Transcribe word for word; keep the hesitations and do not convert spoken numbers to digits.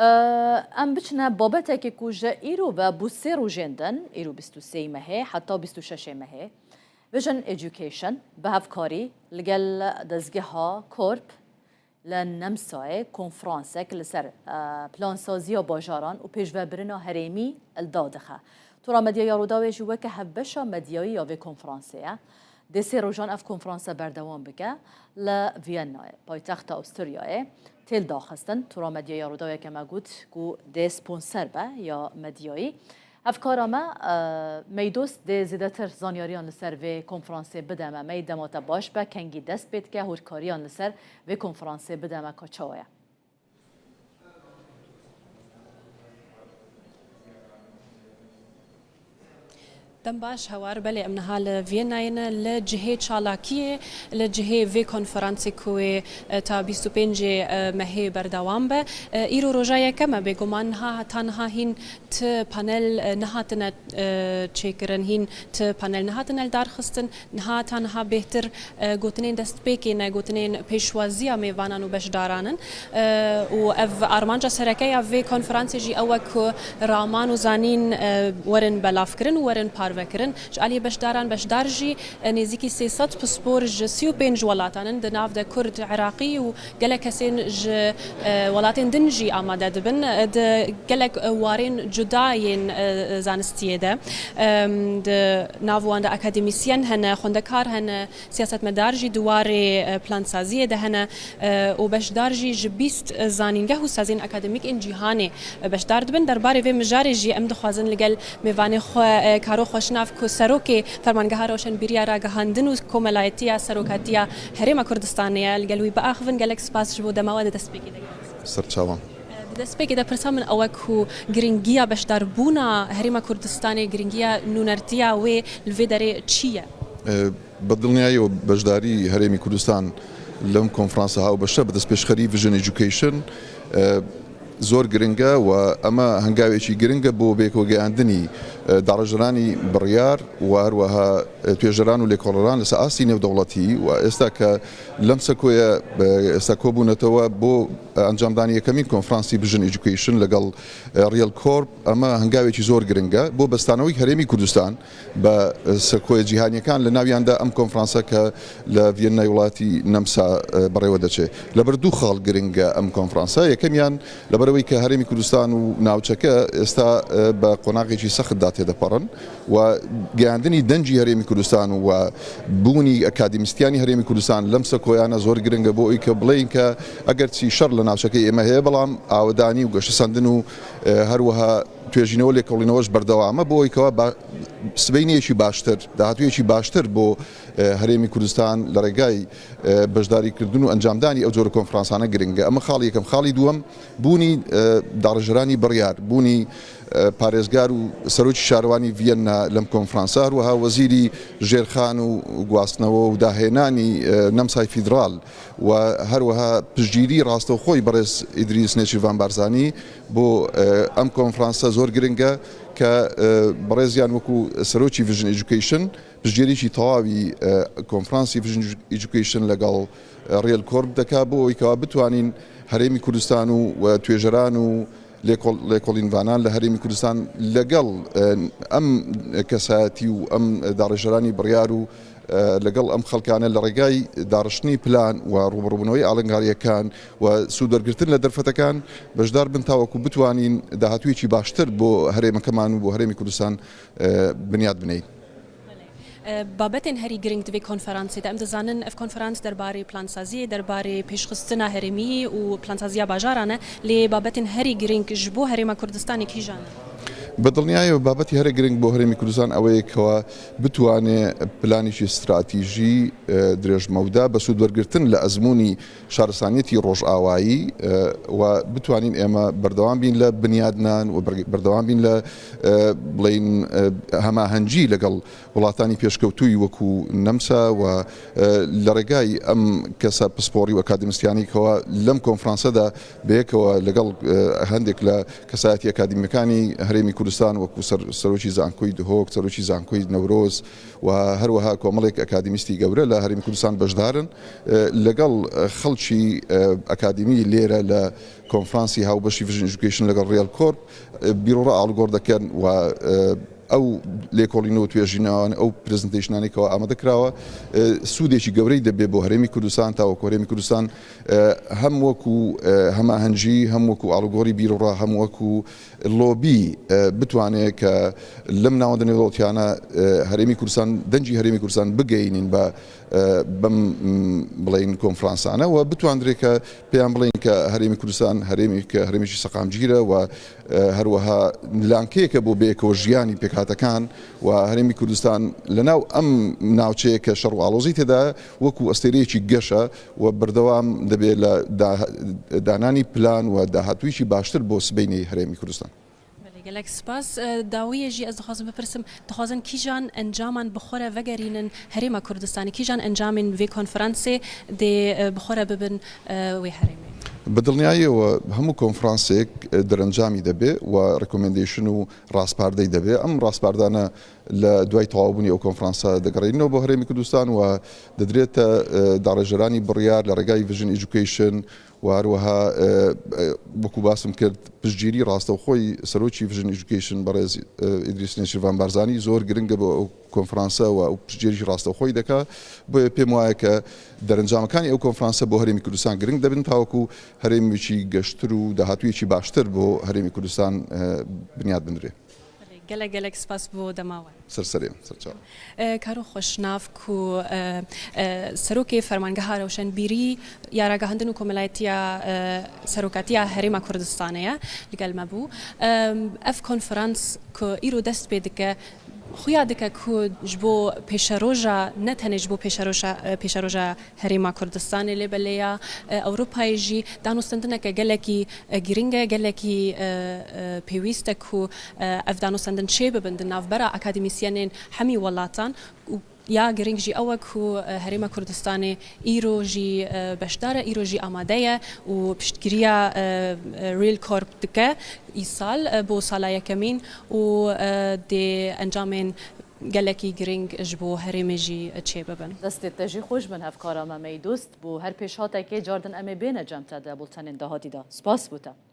Em biçine babetekê ku ji îro ve bû sê rojên din, îro bîst û sê mehê heta bîst û şeş mehê, Vision Education bi hevkarî li gel dezgeha Korp li Nemsayê konferansek li ser, e, plansaziya bajaran û pêşvebirina herêmî li da dixe. Tora Medya ya Rûdawê jî weke hevbeşa medyayî ya vê konferansê ye. Dê sê rojan ev konferanse berdewam bike. Li Viennayê, paytexta Asturyayê, tê lidaxistin. Tora Medya ya Rûdawê ke me got ku dê sponsor be ya medyayî. Hevkara me, e, Meydos dê zêdetir zanyariyan li ser vê konferansê bide me. Mey dema te baş be, kengî dest pê dike, hûrkariyan li ser vê konferansê bide me ka çawa ye. Dem baş hewar, belê em niha li Viennayê ne, li cihê çalakiyê, li cihê vê konferansê ku wê, e, ta bîst û pêncê, e, mehê berdewam be. E, îro roja yekem e, bêguman niha heta niha hîn ti panel, e, nehatine, e, çêkirin, hîn ti panel nehatine lidarxistin. Niha ta niha bêhtir, e, gotinên destpêkê ne, gotinên pêşwaziya mêvanan û beşdaran in. E, û ev armanca sereke ya vê konferansê jî ew e ku raman û zanîn, e, werin belavkirin û werin parvekirin. Ji aliyê beşdaran, beşdar jî, e, nêzîkî sê sed pispor ji sî û pênc welatan in, di nav de Kurd, Iraqî û gelek kesên ji, e, welatên din jî amade dibin. E, di gelek, e, warên cuda yên, e, zanistiyê de, e, di nav wan de akademîsyen hene, xwendekar hene, siyasetmedar jî di warê, e, plansaziyê de hene, e, û beşdar jî ji bîst zanîngeh û sazên akademîk ên cîhanê, e, beşdar dibin. Derbarê vê mijarê jî em dixwazin li gel mêvanê xwe, e, Karo Xweşnav ku serokê Fermangeha Rewşenbîriya Ragihandin û Komelayetiya Serokatiya Herêma Kurdistanê ye, li gel wî biaxivin. Gelek spas ji bo dema we di destpêkê de. Ser çavan. Di destpêkê de pirsa min ew e ku giringiya beşdarbûna Herêma Kurdistanê, giringiya nûnertiya wê li vê derê çi ye? E, bi dilniyayî û beşdarî Herêmî Kurdistan lem konferansa hawbeşe bi destpêşxerî Vision Education, e, zor giring e û ema hengavekî giring e bo bêkogehandinî, e, darejeranî biryar û her weha, e, tuêjeran û lêkoleran li ser astî nêvdewletî û êsta ke lem sekoye, e, seko bûnetewe bo, e, encamdanî yekemîn konferansî Vision Education legel, e, Real Corp, ema hengavekî zor giring e bo bestanewî Herêmî Kurdistan. Bi sekoyê cîhanîyekan, li naviyan de em konferansa ke li Viennayê welatî Nemsa, e, bi rê we diçe. Li ber du xal giring e em konferansa. Yekemiyan li ber wê ke Herêmî Kurdistan û navçeke êsta, e, bi qonaxekî sext de têde perin û gehandinî dencî Herêmî Kurdistan û bûnî akademîstyanî Herêmî Kurdistan lem sekoyane zor giring e bo wê ke bilêyin ke eger çi şer li navçekê ême heye, belam awedanî û geşesendin û, e, her weha توێژینەوە لێکۆڵینەوەش بەردەوامە بۆ ئەوەی کەوا با-، سبەینێکی باشتر، داهاتوویەکی باشتر بۆ، ئە، هەرێمی کوردستان لە ڕێگای، ئە، بەشداریکردن و ئەنجامدانی ئەو جۆرە کۆنفرانسانە گرنگە. ئەمە خاڵی یەکەم. خاڵی دووەم، بوونی، ئە، داڕێژەرانی بڕیار، بوونی، ئە، پارێزگار و سەرۆکی شارەوانی ڤیەننا لەم کۆنفرانسە، هەروەها وەزیری ژێرخان و گواستنەوە و داهێنانی، ئە، نەمسای فیدرال و هەروەها پشتگیری ڕاستەوخۆی بەڕێز ئیدریس نێچیرڤان بارزانی بۆ، ئە، ئەم کۆنفرانسە زۆر گرنگە کە، ئە، بەڕێزیان وەکو سەرۆکی Vision Education پشتگیریی تەواوی، ئە، کۆنفرانسی Vision Education لەگەڵ، ئە، ڕیەل کۆرپ دەکا بۆ ئەوەی کەوا بتوانین هەرێمی کوردستان و، و توێژەران و لێکۆڵ-، لێکۆڵینڤانان لە هەرێمی کوردستان لەگەڵ، ئە، ئەم کەسایەتی و ئەم داڕێژەرانی بڕیار و، ئە، لەگەڵ ئەم خەڵکانە لە ڕێگای داڕشتنی پلان و ڕوبەڕووبوونەوەی ئاڵنگارییەکان و سوودوەرگرتن لە دەرفەتەکان بەشدار بن تاوەکو بتوانین داهاتوویەکی باشتر بۆ هەرێمەکەمان و بۆ هەرێمی کوردستان، ئە، بنیات بنەین. ئە، بابەتên herî giring di vê konferansê de, em dizanin ev konferans derbarê plansaziyê, derbarê pêşxistina herêmî û plansaziya bajaran e, lê babetên herî giring ji bo Herêma Kurdistanê kîjan e? بە دڵنیاییەوە بابەتی هەرە گرنگ بۆ هەرێمی کوردستان ئەوەیە کەوا بتوانێ پلانێکی استراتیژی، ئە، درێژمەودا بە سوودوەرگرتن لە ئەزموونی شارستانیەتی ڕۆژئاوایی، ئە، و بتوانین ئێمە بەردەوام بین لە بنیادنان و بەر-، بەردەوام بین لە، ئە، بڵێین، ئە، هەماهەنگی لەگەڵ وڵاتانی پێشکەوتووی وەکو نەمسا و، ئە، لە ڕێگای ئەم کەسە پسپۆڕی و ئەکادیمیستیانی کەوا لەم کۆنفرانسەدا بەیەکەوە لەگەڵ، ئە، هەندێک لە کەسایەتی ئەکادیمیەکانی هەرێمی کوردستان وەکو سەر-، سەرۆکی زانکۆی دهۆک، سەرۆکی زانکۆی نەورۆز و هەروەها کۆمەڵێک ئەکادیمیستی گەورە لە هەرێمی کوردستان بەشدارن. لەگەڵ خەڵکی ئەکادیمی لێرە لە کۆنفرانسی هاوبەشی Vision Education لەگەڵ Real Corp بیرۆڕە ئاڵوگۆڕ دەکەن و ئەو لێکۆڵینەوە توێژینەوان، ئەو پرزنتەیشنانەی کەوا ئامادە کراوە، سوودێکی گەورەی دەبێ بۆ هەرێمی کوردستان، تاوەکو هەرێمی کوردستان هەم وەکو هەماهەنگی، هەم وەکو ئاڵوگۆڕی بیرۆڕە، هەم وەکو لۆبی بتوانێت کە لەم ناوەندە نێودەوڵەتیانە هەرێمی کوردستان، دەنگی هەرێمی کوردستان بگەینین بە بەم بڵین کۆنفرانسانە و بتواندرێت کە پێیان بڵین کە هەرێمی کوردستان هەرێمی کە هەرێمێکی سەقامگیرە و هەروەها لانکەیەکە بۆ بەیەکەوە ژیانی پێکهاتەکان و هەرێمی کوردستان لەناو ئەم ناوچەیە کە شەڕ و ئاڵۆزی تێدا وەکو ئەستێرەیەکی گەشە و بەردەوام دەبێت لە دا-، دانانی پلان و داهاتوویی باشتر بۆ سبەینەی هەرێمی کوردستان. بەڵێ، گەلێک سپاس. ئە، داویە ژی ئەز دخوازم بپرسم، دخوازن کیژان ئەنجامان بخۆرە ڤەگەرینن هەرێما کوردستانی، کیژان ئەنجامین ڤێ کۆنفرانسێ دێ، ئە، بخۆرە ببن، ئە، وێ هەرێمێ؟ بە دڵنیاییەوە هەموو کۆنفرانسێک، ئە، دەرەنجامی دەبێ و ڕێکۆمێندەیشن و ڕاسپاردەی دەبێ. ئەم ڕاسپاردانە لە دوای تەواوبوونی ئەو کۆنفرانسە دەگەڕێنەوە بۆ هەرێمی کوردستان و دەدرێتە، ئە، داڕێژەرانی بڕیار لە ڕێگای Vision Education و هەروەها، ئە، ئە، وەکو باسم کرد، پشتگیری ڕاستەوخۆی سەرۆکی Vision Education بەڕێز، ئە، ئیدریس نێچیرڤان بارزانی زۆر گرنگە بۆ ئەو کۆنفرانسە و ئەو پشتگیریی ڕاستەوخۆی دەکا. بۆیە پێم وایە کە دەرەنجامەکانی ئەو کۆنفرانسە بۆ هەرێمی کوردستان گرنگ دەبن تاوەکو هەرێمێکی گەشتر و داهاتوویەکی باشتر بۆ هەرێمی کوردستان، ئە، بنیاد بنرێ. گەلێک، گەلێک سپاس بۆ دەماوە. سەرسەرێم، سەرچاو. ئە، کارۆ خۆشناو کو، ئە، ئە، سەرۆکێ فەرمانگەها ڕەوشەنبیری یا ڕاگەهاندن و کۆمەلایەتیە، ئە، سەرۆکاتیە هەرێما کوردستانەیە لەگەل مە بوو. ئەم، ئەف کۆنفرانس کو ئیرۆ دەست پێ دکە، خویا دکە کو ji bo pêşeroja، ne tenê ji bo pêşeroja، ئە، pêşeroja هەرێما کوردستانê lê belê ya، ئە، ئەوروپایê jî دانوستاندنەکە gelekî، ئە، گرنگ e، gelekî، ئە، ئە، pêwîst e ku، ئە، ev danûstendin çê bibin di navbera akademîsyenên hemî welatan û ya giring jî ew e ku, ئە، Herêma Kurdistanê îro jî، ئە، beşdar e، îro jî amade ye û piştgiriya، ئە، ئە، Real Corp dike îsal، ئە، bo sala yekemîn û، ئە، dê encamên gelekî giring ji bo herêmê jî çê bibin. Destê te jî xweş bin hevkara me Meydost. Bo her pêşhatekê cardin em ê bêne cem te di bultenên dahatî de. Spas bo te.